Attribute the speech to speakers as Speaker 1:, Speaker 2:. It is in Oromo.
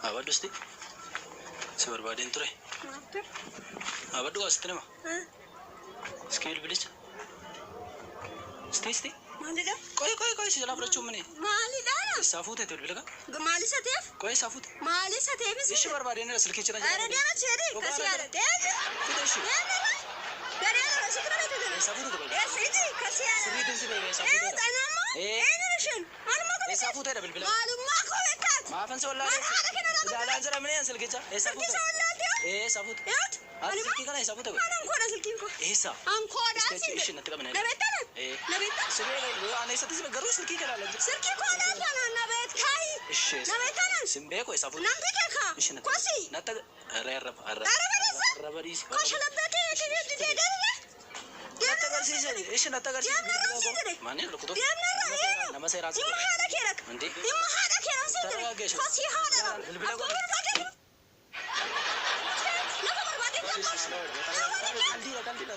Speaker 1: Abaddu isti. Si barbaadeen ture. Abaddu asitti nama. Iski bilbilicha. Isti isti.
Speaker 2: Maalidha?
Speaker 1: Qoy qoy qoy si jalaa fudhachuun mini.
Speaker 2: Maalidha?
Speaker 1: Isaa fuuteeti bilbila kan.
Speaker 2: Maal isa ta'eef?
Speaker 1: Qoy isaa fuute.
Speaker 2: Maal isa ta'eef?
Speaker 1: Ishi barbaadeen irra silkicha na
Speaker 2: Ara deema cheeri kasi ara deema.
Speaker 1: Fide ishi.
Speaker 2: Deema. Gareera sitti barate jira.
Speaker 1: Isaa fuute qoy.
Speaker 2: Eessa kasi ara.
Speaker 1: Sirriitiin si beeka isaa
Speaker 2: Ee
Speaker 1: fuuteedha.
Speaker 2: tanammoo.
Speaker 1: Ee.
Speaker 2: Eenyu isheen? Maalummaa koo
Speaker 1: Isaa fuuteedha bilbila.
Speaker 2: Maalummaa koo beektaati.
Speaker 1: Maafan si wallaalee.
Speaker 2: Maal haadha kenna laata?
Speaker 1: Ilaalaan jira mini silkicha. Isaa
Speaker 2: Silkii
Speaker 1: fuute.
Speaker 2: isa wallaaltee?
Speaker 1: Ee isaa fuute.
Speaker 2: Yaatu.
Speaker 1: Ati silkii kana isaa fuute qoy.
Speaker 2: Anaan koodha silkiin koo.
Speaker 1: Eessa?
Speaker 2: Ankoodha
Speaker 1: Isti
Speaker 2: siin.
Speaker 1: ishi natti qabina.
Speaker 2: Na beektana?
Speaker 1: Ee.
Speaker 2: Na beektaa?
Speaker 1: Si beeka ani eessatti si beeka garuu silkii kana ilaalaan jira.
Speaker 2: Silkii koo laatana na beektaayi.
Speaker 1: Ishee.
Speaker 2: Na beektana?
Speaker 1: Sin beeku isaa fuute.
Speaker 2: Namti keekaa.
Speaker 1: Ishi natti.
Speaker 2: Kosi.
Speaker 1: Natti arra arra arra.
Speaker 2: Arra barreessa.
Speaker 1: Arra bariisi.
Speaker 2: Kosha labbee kee didee deemna.
Speaker 1: Natti agarsiise. Ishi natti agarsiise.
Speaker 2: Deemna irra jedhe.
Speaker 1: Maani rukutu.
Speaker 2: Deemna irra eenyu?
Speaker 1: Nama seeraan si
Speaker 2: Dhimma haadha kee raqa.
Speaker 1: Indi.
Speaker 2: Dhimma haadha kee raqa siin jedhe.
Speaker 1: Targaggeessu.
Speaker 2: Kosii haadha raqa.
Speaker 1: Bilbila
Speaker 2: Abbaa barbaadee. Lafa barbaadee.
Speaker 1: Qaldiidha qaldiidha.